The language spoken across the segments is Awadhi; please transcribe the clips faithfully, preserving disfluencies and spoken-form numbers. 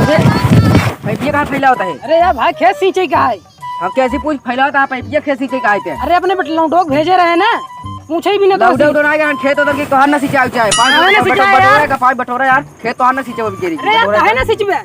अरे, पाइपिया कहाँ फैलावत है? अरे यार भाई, खेत सींचे का है। हम कैसे पूछ फैलावत है, पाइपिया खेत सींचे का है ते? अरे, अपने बेटे लौंडो के भेजे रहे ना, पूछे ही भी ना तो लौंडो उसी। उडो ना गया, खेत उधर की तोहार ना सिंचाई उचाई। पाँच काहे ना बटो-, सिंचाई बटोरा यार? का पाँच बटोरा यार, खेत तोहार ना सींचे बिगेरी। अरे यार, बटोरा काहे यार। ना सींचबे?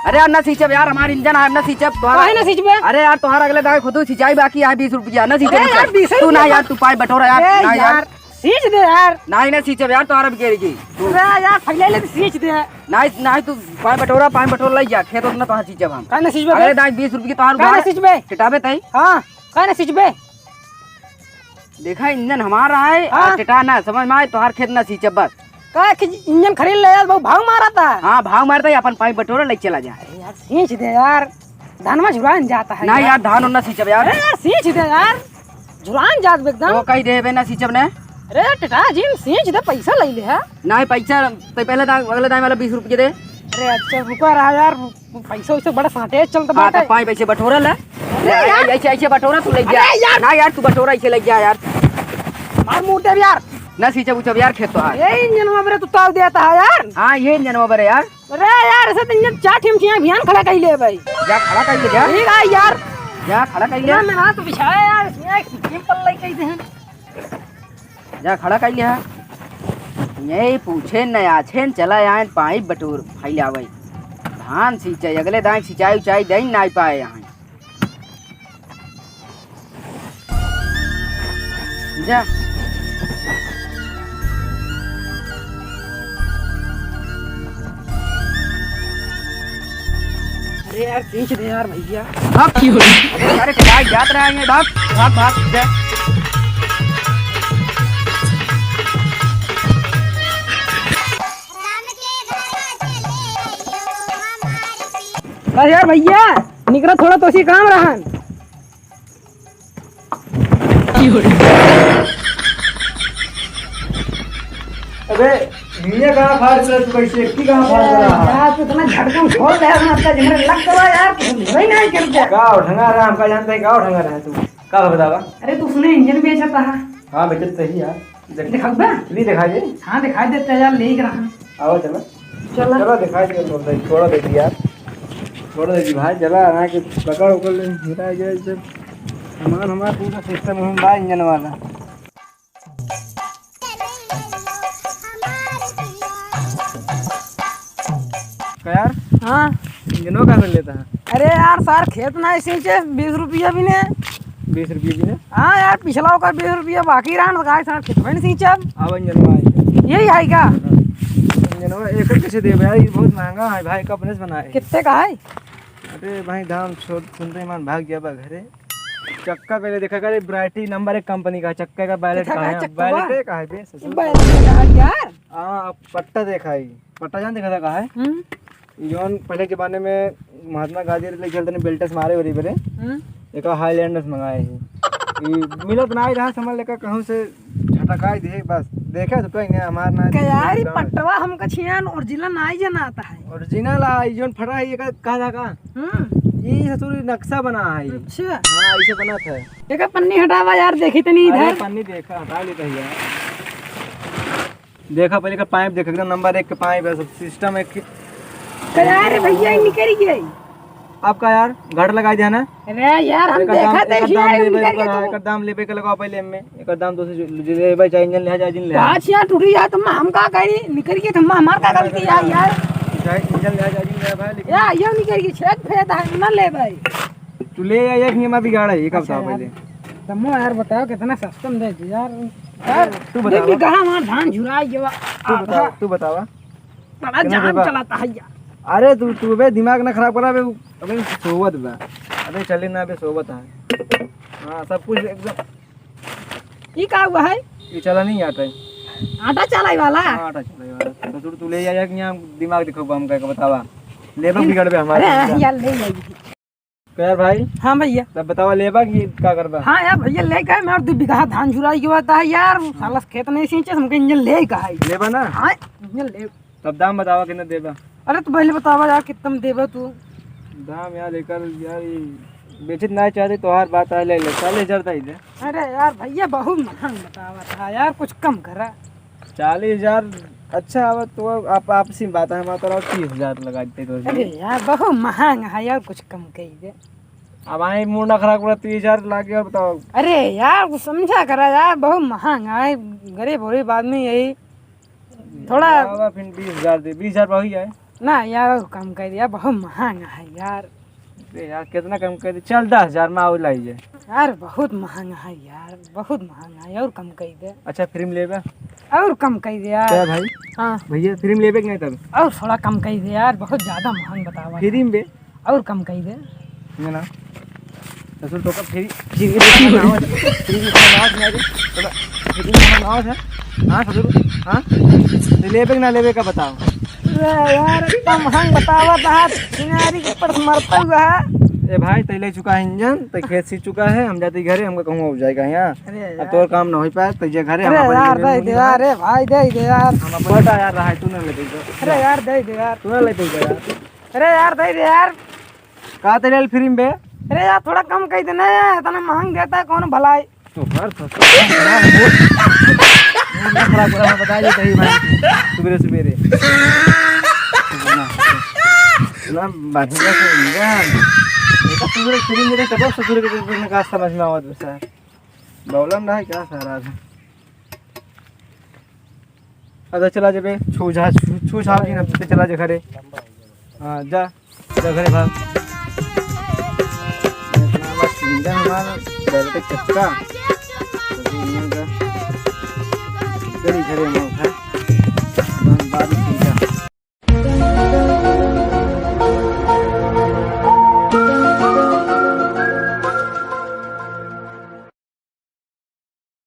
अरे यार, ना सींचे यार, हमार इंजन है, हम ना सींचे, तोहार काहे ना सींचबे? अरे यार, तोहार अगले दाए खुद सिंचाई बाकी है बीस रुपया, ना सींचे अरे यार, बीस तू ना रुपया यार, तू पाँच बटोरा यार, अरे ना यार। यार, सींच दे यार। नहीं, नहीं सींचब यार, तोहरा बिगेरी की। तू अरे यार, फैले ले तो सींच दे। नहीं, नहीं, तू पाँच बटोरा, पाँच बटोरा लइ जा, खेत उतना तोहार सींचब हम। काहे ना सींचबे अरे बे? दाई, बीस रुपये की तोहार काहे ना उधार। सींचबे? टिटाबे तई। हाँ, काहे ना सींचबे? देखा, इंजन हमारा है, हाँ। और टिटा ना, समझ में आए, तोहार खेत ना सींचब बस। का कि इंजन खरीद ले यार, बहुत भाव मारा था। हाँ, भाव मारता है, अपन पाँच बटोरा लइ चला जा। अरे यार, सींच दे यार। धान में झुरान जाता है नहीं यार। यार, धान उन्ना सींचब यार। अरे यार, सींच दे यार, झुरान जात बे एकदम। तो कही देबे ना सींचब ने। अरे टेटा जी, सींच दे, पैसा ले ले है। नहीं, पैसा तो पहले दाई, अगले दाई वाला बीस रुपये दे। अरे अच्छा, रुका रहा यार, पैसा वैसे बड़ा सांटे चलता हाँ, बाटे। तो पाँच पैसे बटोरा ले। अरे यार। ऐसे, ऐसे बटोरा तू ले जा। अरे यार। ना यार, तू बटोरा ऐसे ले जा यार। मार मुड़ दे यार। ना सींचब उचब यार खेत तो आज। ये इंजन में बरे तू ताव देता है यार। हाँ, ये इंजन में बरे यार। अरे यार, ऐसे तो इंजन चार ठिम ठिया भियान खड़ा कइ ले भाई। जा खड़ा कइ ले, जा। ठीक है यार। जा खड़ा कइ ले। ना, मैं हाथ बिछाया यार, इसमें एक सिक्किम पर लग गई थे। जा खड़ा कइ ले। यही पूछे न आछे न चला आए पाइप बटोर फैलावे। धान सींचे, अगले दाई सिंचाई उचाई दे नाई पाए यहाँ। जा। अरे यार, सींच दे यार भैया। भाग। अरे सारे टिकाई जात रहे हैं, भाग, भाग, भाग, जा। अरे यार भैया, निकरा थोड़ा तो सी काम रहन। अबे, भैया कहाँ फाड़ रहा तू, कैसे की कहाँ फाड़ रहा है? यार, तू इतना झटकन खोल दे, मतलब, जिन्हें लग गया यार, तू नहीं, नहीं करते। का उठंगा रहा, हमका जानता है, का उठंगा रहा है तू? का बतावा? अरे, तू सुने, इंजन बेचता है। हाँ, बेचत सही यार। देख-, दिखाऊ बे? ली दिखाई दे। हाँ, दिखाई देते हैं यार, ले ही रहा। आओ, चलो। चलो। चलो, दिखाई दे, बोल दे, छोड़ो दे दी यार। छोड़ो दे दी भाई, चला, ना कि पकड़ उकड़ ले, हिला गया इसे। हमार, हमार पूरा सिस्टम हम बा इंजन वाला। का यार? हाँ। इंजनो का कर लेता है? अरे यार, सार खेत ना सींचे, बीस रुपया भी ने। बीस रुपया भी ने? हाँ यार, पिछला ओकर बीस रुपया बाकी रहा ना, तो गाय सार खेत में नहीं सींचब। अब इंजनवा आई। यही है का? हाँ। इंजनवा एक कैसे देबे यार, ये बहुत महंगा है भाई, कंपनी से बना है। कितने का है? अरे भाई, दाम छोड़, सुनते ही मन भाग गया बा घरे। चक्का पहले देखा करे, ब्राइटी नंबर एक कंपनी का चक्का का बैलेट कितना का का है? चक्का बा? बैलेट का है बे, ससुर। बैलेट का है यार। हाँ, अब पट्टा देखा है, पट्टा जान देखा था का है? हम्म। ई जौन पहले के जमाने में महात्मा गांधी ले खेलते ने बेल्टस मारे वरी बरे, हम्म। एका हाईलैंडर से मंगाए है। ई मिलत ना आई रहा, समझ लेकर कहूँ से झटकाई दे, बस। देखे तो कहीं नहीं, हमार ना का यार, ई पट्टवा हमका छियान ओरिजिनल ना आई जनाता है। ओरिजिनल आ, ई जौन फटा है, ये का, का था का? हम्म। ई ससुर नक्शा बना है। अच्छा। हाँ, इसे बना था। एका पन्नी हटावा यार, देखी तनी अरे इधर। पन्नी देखा, हटा ली भैया। देखा पहले का पाइप देख, एकदम नंबर एक के पाइप है, सब सिस्टम एक। का यार भैया, ई निकल गई। अब का यार, घाट लगाई दिया ना? अरे यार, हम एकर दाम, देखा थे एकर दाम यार, लेबे निकल के, गई हाँ, तू। एकर दाम लेबे के लगाओ पहले एमे। एकर दाम दो से जो, जो लेबे चाहे इंजन ले जा, इंजन ले जा। बात यार टूटी यार, तुम हमका कह रही, निकल के तुम हमार का गलती है यार। चाहे इंजन ले जा, इंजन ले जा भाई, लेकिन यार, ये निकल के छेद फेद है, ना ले भाई। तू ले आ, एक नियमा बिगाड़ है, ये का अच्छा बताओ यार। पहले? तम्मो यार बताओ, कितना सस्ता में दे दे यार। यार, तू दो बतावा। बीघा हमार धान झुराई गवा। तू बतावा, आधा। तू बतावा। बड़ा कितना जाम देबा? चलाता है यार। अरे तू, तू बे दिमाग ना खराब करा बे, अबे सोवत बा। अबे चले ना बे, सोवत है। हाँ, सब कुछ एकदम। ई का हुआ है? ये चला नहीं आता है। आटा चलाई वाला? हाँ, आटा चलाई वाला। तो तू, तू ले जाया कि यहाँ दिमाग दिखाओ हमका, का बतावा। लेबा बिगड़ बे हमारे अरे, यहाँ। यार, ले जाएगी। का यार भाई? हाँ भैया। तब बतावा लेबा कि का करबा? हाँ यार भैया, ले गए मैं और दो बीघा धान झुराई के होता है यार, साला खेत नहीं सींचे, हमके इंजन ले का है। लेबा ना? हाँ, इंजन ले। तब दाम बतावा कितना देबा? अरे तू पहले बतावा यार, कितना में देबा तू? दाम यार एकर यार, ये बेचत ना चाहते, तोहार बात आ, ले ले, चालीस हजार दे दे। अरे यार भैया, बहुत महंग बतावा था यार, कुछ कम करा। चालीस हजार अच्छा, अब तो आप आपसी में बात है, हमारा तो तीस हजार लगा देते तो। अरे यार, बहुत महंग है यार, कुछ कम कइ दे। अब आए मूड ना खराब करा, तीस हजार लागे और बताओ। अरे यार, कुछ समझा करा यार, बहुत महंग है, गरीब गरीब आदमी यही। थोड़ा बाबा, फिर बीस हजार दे, बीस हजार बहुत है। ना यार, और कम कइ दे यार, बहुत महंग है यार। अरे यार, कितना कम कइ दे? चल, दस हजार में आओ, लाई जाए। यार, बहुत महंग है यार, बहुत महंग है, और कम कइ दे। अच्छा, फ्री में लेबे? और कम कइ दे यार। क्या भाई? हाँ। भैया, फ्री में लेबे कि नहीं तब? और थोड़ा कम कइ दे यार, बहुत ज्यादा महंग बतावा। फ्री में बे? और कम कइ दे। ये ना। ससुर तो का फ्री, फ्री में लेबे ना, फ्री में लेबे ना, नहीं रे। थोड़ा फ्री में लेबे ना, हाँ ससुर, हाँ? तो लेबे कि ना लेबे का बताओ। अरे यार, इतना महंग बतावा था, किनारी के ऊपर से मरता हुआ है। ए भाई, तैं ले चुका है इंजन, तैं खेत सींच चुका है, हम जाते घरे, हमका कहूँ हो जाएगा यहाँ। अरे अब यार। तोर काम ना हो पाए, तैं जे घरे, हम अरे अपन यार, इंजन दे दे घूमी यार, है। अरे भाई, दे दे यार। हम अपन बेटा यार रहा है, तू ना ले पैसा। अरे यार, दे दे यार। तू ना ले पैसा यार। अरे यार, दे दे यार। का ते लेल फ्री में बे? अरे यार, थोड़ा कम कइ देना यार, इतना महंग देता है, कौन भलाई? तो हर ससुर का बड़ा मूड, मूड ना खराब करा, हम बता देते ही भाई, सुबेरे सुबेरे। ना, ना, बढ़िया से इंजन। ये तो सुबेरे फ्री में देते, तब ससुर के, के, के, का समझ में आवत बे सर। प्रॉब्लम ना है क्या सारा? अच्छा, चला जेबे, छू जा, छू, छू छाप की ना, चला जे घरे। हाँ, जा, जा घरे भाग। इतना बस इंजन हमारा, बैल के चक्का। अभी इंजन का, चली घरे हम लोग, हाँ। बाद में